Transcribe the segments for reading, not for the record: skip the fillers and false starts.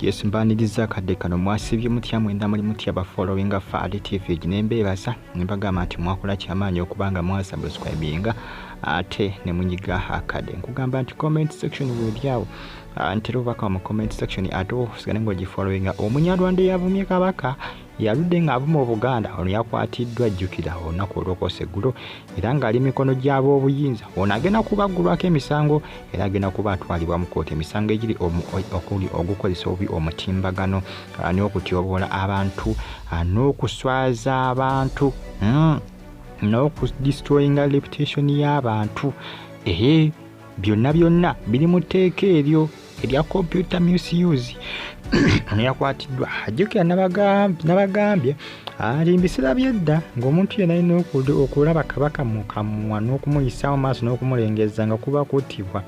Yes, mbaniriza akadde kano. Mwasibye mutya mwenda? Muli mutya bafollowinga Fahad TV? Nembeebaza nembagamba nti mwakola kyamaanyi okuba nga mwasubscribinga ate ne munyiga akadde. Nkugamba nti comment section weeryawo, ntera obubaka mu comment section, ate osigale ng'ogifollowinga. Omunyarwanda eyavumye Kabaka, yaludde ng'avuma Obuganda, ono yakwatiddwa, jjukira olunaku olwokosa eggulo, era ng'ali mikono gy'ab'obuyinza. Ono agenda kubaggulwako emisango era agenda kuba atwalibwa mu kooti, emisango egiri okuli ogukozesa obubi omutimbagano n'okutyoboola abantu n'okuswaza abantu, n'okudestroyinga reputation y'abantu. Ehe, byonna byonna biri mu tteeka eryo erya computer misuse. Ono yakwatiddwa. Ajjukira nabagambye ali mu biseera by'edda ng'omuntu yenna alina okulaba Kabaka mu kamwa n'okumuyisaamu maaso n'okumulengeza nga kuba kuttibwa.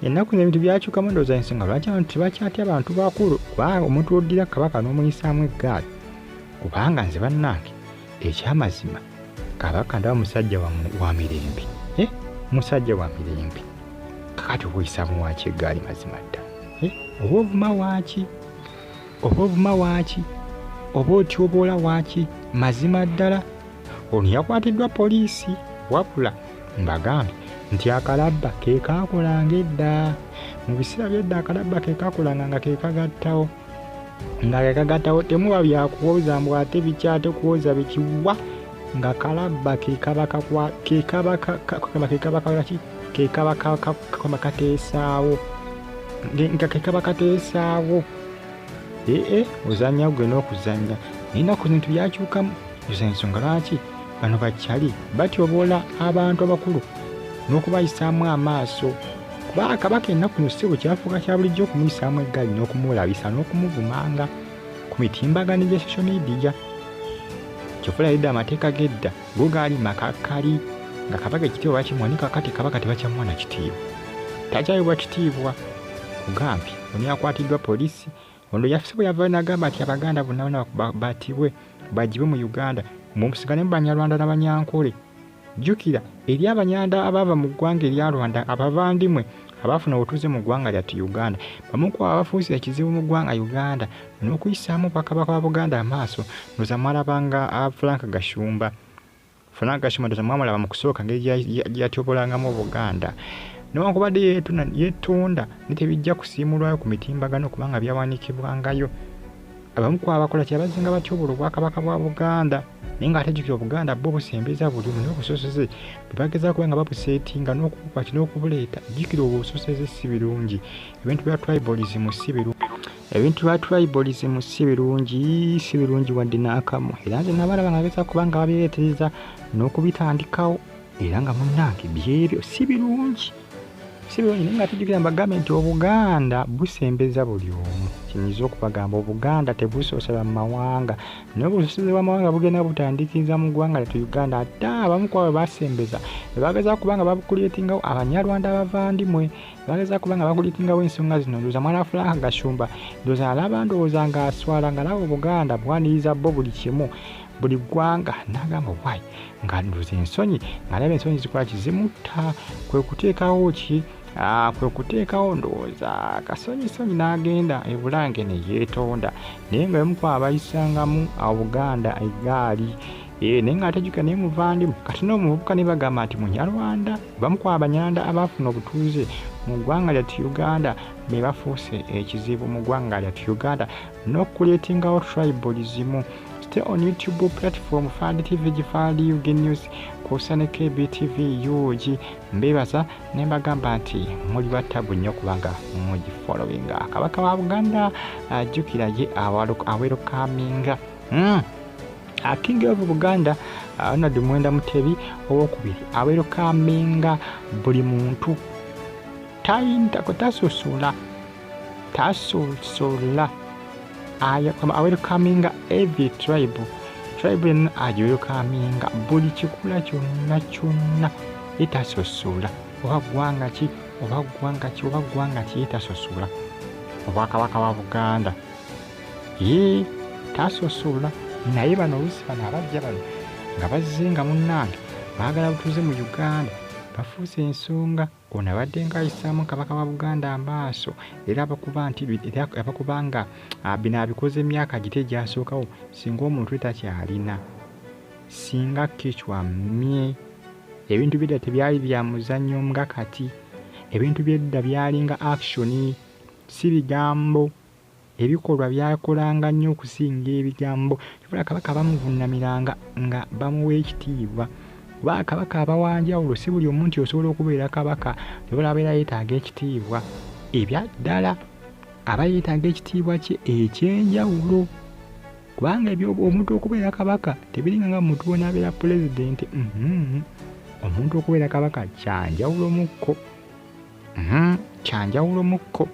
Ennaku zino ebintu byakyukamu. Ndowooza ensonga lwaki abantu tebakyatya abantu bakulu, kubanga omuntu oddira Kabaka n'omuyisaamu eggaali. Kubanga nze bannange, ekyamazima, Kabaka ndaba musajja wa mirembe, eh? Musajja wa mirembe. Kakati oba oyisaamu waaki eggaali? Mazima ddala, eh? Oba ovuma waaki? Oba ovuma waaki? Oba otyoboola waaki? Mazima ddala, ono yakwatiddwa poliisi. Wabula mbagambye nti akalabba ke kaakolanga edda. Mu biseera byedda akalabba ke kaakolanga nga ke kagattawo, nga ke kagattawo. Temuba byakuwoza mbu ate biki, ate kuwoza bikiwa, nga kalabba ke kaba ke kaba ke kaba kaki, ke kaba kaba kateesaawo, nga ke kaba kateesaawo. Ee, ozannya gwe n'okuzannya, naye ennaku zino byakyukamu. Ezo ensonga lwaki bano bakyali batyoboola abantu abakulu n'okubayisaamu amaaso, kuba Kabaka ennaku zino si bwe kyafuuka kya bulijjo okumuyisaamu eggaali n'okumulabisa n'okumuvumanga ku mitimbagano gya social media. Kyova edda amateeka g'edda go gaali makakkali, nga Kabaka ekitiibwa bakimuwa, naye kakati Kabaka tebakyamuwa na kitiibwa, takyayibwa kitiibwa. Kugambye ono yakwatiddwa poliisi. Ono yafise bwe yavayo n'agamba nti Abaganda bonna bonna batibwe, bagibwe mu Uganda, mumusigale mu Banyarwanda n'Abanyankole. Jjukira eri Abanyarwanda abaava mu ggwanga erya Rwanda, abavandimwe abaafuna obutuuze mu ggwanga lyattu Uganda, bamu ku abo abafuuse ekizibu mu ggwanga Uganda n'okuyisaamu Obwakabaka bwa Buganda amaaso. Ndowooza mwalabanga Frank Gashumba. Frank Gashumba ndowooza mwamulaba mu kusooka ngeri gye yatyobolangamu Obuganda. Newankubadde yeetonda, ne tebijja kusiimulwayo ku mitimbagano kubanga byawandiikibwangayo. Abamu ku abakola kyabazinga batyobola Obwakabaka bwa Buganda, naye ng'ate jjukira Obuganda bwo busembeza buli omu, naye obusosoze bwe bagezaako kuba nga babuseetinga n'okubukwaki n'okubuleeta. Jjukira obusosoze si birungi, ebintu bya tribalism si birungi, ebintu bya tribalism si birungi, si birungi wadde n'akamu. Era nze nabalaba nga bagezaako kuba nga babireetereza n'okubitandikawo, era nga munnange byebyo si birungi, si birungi. Naye nga tujjukira, mbagambe nti Obuganda busembeza buli omu. Kiyinza okubagamba Obuganda tebusosola mu mawanga, naye obusosoze bw'amawanga bugenda butandikiriza mu ggwanga lyattu Uganda. Ate abamu ku abo basembeza bebagezaako kuba nga babukuleetingawo Abanyarwanda abavandimwe, bagezaako kuba nga bakuleetingawo ensonga zino. Ndowooza mwana Frank Gashumba, ndowooza alaba, ndowooza ng'aswala ng'alaba Obuganda bwaniriza bo buli kimu, buli ggwanga, n'agamba why, nga ndowooza ensonyi, ng'alaba ensonyi zikola kizimutta, kwe kuteekawo ki, kwe kuteekawo ndowooza kasonyisonyi n'agenda e Bulange ne yeetonda, naye nga emu ku abayisangamu Obuganda eggaali. Naye nga atejjukira naye muvandimu. Kati n'omuvubuka ne bagamba nti Munyarwanda, bamu ku Abanyarwanda abaafuna obutuuze mu ggwanga lyattu Uganda be bafuuse ekizibu mu ggwanga lyattu Uganda n'okuleetingawo tribalism. Stay on YouTube platform Fahad TV, Gifali UG News, kwosa ne KBTV UG. Mbeebaza ne mbagamba nti muli battabu nnyo kubanga mugifollowinga. Kabaka wa Buganda, ajjukira ye awelcominga King of Buganda Ronald Mwenda Mutebi owokubiri awelcominga buli muntu, tayintako, tasosola, tasosola, awelcominga every tribe, tribe yonna agiwelcominga, buli kikula kyonna kyonna ye tasosola, oba ggwanga ki, oba ggwanga ki, oba ggwanga ki, ye tasosola. Obwakabaka bwa Buganda ye tasosola. Naye bano oluusi bano abajja bano nga bazze nga munnange baagala butuuze mu Uganda. Bafuuse ensonga. Ono abadde ng'ayisaamu Kabaka wa Buganda amaaso, era abakuba nti abakubanga bino abikoze emyaka giti egyasookawo. Singa omuntu takyalina, singa kichwa mye. Ebintu byedda tebyali bya muzannyo nga kati. Ebintu byedda byalinga action, si bigambo. Ebikolwa byakolanga nnyo okusinga ebigambo. Kibula Kabaka bamuvuunamiranga nga bamuwa ekitiibwa. Kuba Kabaka aba wa njawulo, si buli omuntu osobola okubeera Kabaka. Kibula abeera yeetaaga ekitiibwa. Ebya ddala aba yeetaaga ekitiibwa kye eky'enjawulo. Kubanga omuntu okubeera Kabaka tebiringa nga muntu w'onaabeera pulezidenti. Omuntu okubeera Kabaka kyanjawulo mukko. Kyanjawulo mukko.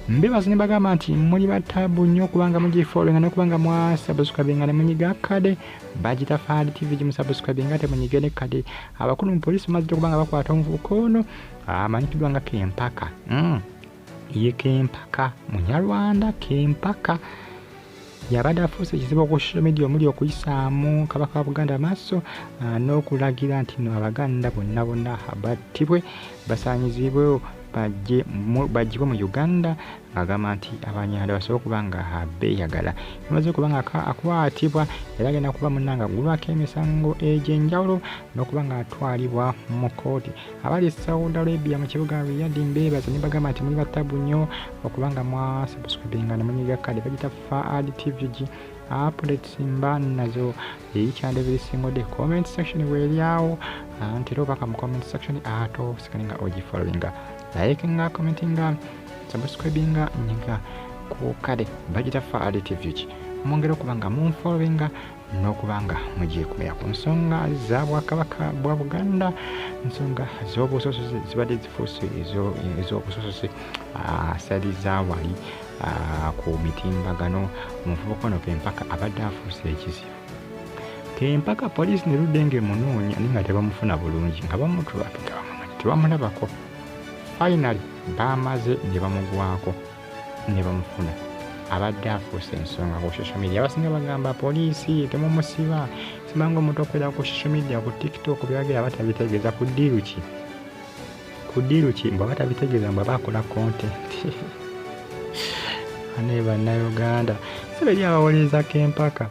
Mbebaza ne bagamba nti muli bataabu nnyo okubanga mugifollowinga n'okubanga mwasubscribinga ne munyiga kade. Bagita Fahad TV gimusubscribinga temunyige ne kade. Abakulu mu poliisi bamaze okubanga bakwata omuvubuka ono amanyikiddwa nga Kempaka. Ye Kempaka Munyarwanda. Kempaka yabadde afuuse ekizibu ku social media, omuli okuyisaamu Kabaka wa Buganda amaaso n'okulagira nti nno Abaganda bonna bonna battibwe, basaanyizibwewo, baggyibwe mu Uganda, ng'agamba nti Abanyarwanda basobole okuba nga beeyagala. Yamaze okuba nga akwatibwa era agenda kuba munnange aggulwako emisango egy'enjawulo n'okuba ng'atwalibwa mu kkooti. Abali e Saudi Arabia mu kibuga Riyadh mbeebaza ne bagamba nti muli batabu nnyo okuba nga mwasubscribinga ne munyiga kade. Bagita Fahad TV G. Updates mba nazo each and every single day. Comment section weeri awo, ntera obaka mu comment section ate osigale nga ogifollowinga, likinga, commentinga, subscribinga, nyiga ku kade. Bagita Fahad TV G. Mwongere okuba nga munfollowinga n'okuba nga mugyekumira ku nsonga za Bwakabaka bwa Buganda. Ensonga z'obusosoze zibadde zifuuse ez'obusosoze sali za wali ku mitimbagano. Omuvubuka ono Kempaka abadde afuuse ekizibu. Kempaka poliisi ne ludde ng'emunoonya naye nga tebamufuna bulungi, nga bamutulapika bamumanyi tebamulabako. Finally baamaze ne bamugwako ne bamufuna. Abadde afuuse ensonga ku social media. Abasinga bagamba poliisi temumusiba. Simanga omuntu okubeera ku social media, ku TikTok byagera aba tabitegeeza. Ku ddiiru ki? Ku ddiiru ki? Mbu aba tabitegeeza, mbu aba akola content. Ane Bannayuganda si beri abawolereza Kempaka,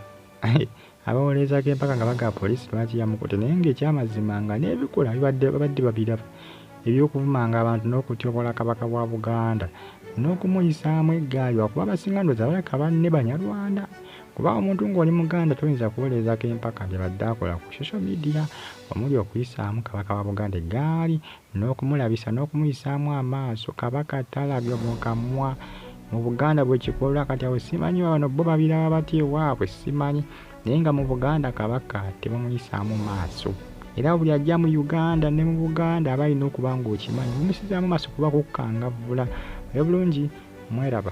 abawolereza Kempaka nga bagamba poliisi lwaki yamukutte, naye ng'ekyamazima nga n'ebikola babadde babiraba, eby'okuvumanga abantu n'okutyobola Kabaka wa Buganda n'okumuyisaamu eggaali. Lwakuba abasinga ndowooza balabika banne Banyarwanda, kuba omuntu ng'oli Muganda toyinza kuwolereza Kempaka by'abadde akola ku social media, omuli okuyisaamu Kabaka wa Buganda eggaali n'okumulabisa n'okumuyisaamu amaaso. Kabaka talabya mu kamwa mu Buganda bwe kikolwa. Kati awo simanyi bano bo babiraba batya ewaabwe, simanyi, naye nga mu Buganda Kabaka tebamuyisaamu maaso. Era buli ajja mu Uganda ne mu Buganda aba alina okuba ng'okimanyi mumusizaamu maaso kuba kukkangavvula. Naye bulungi mweraba.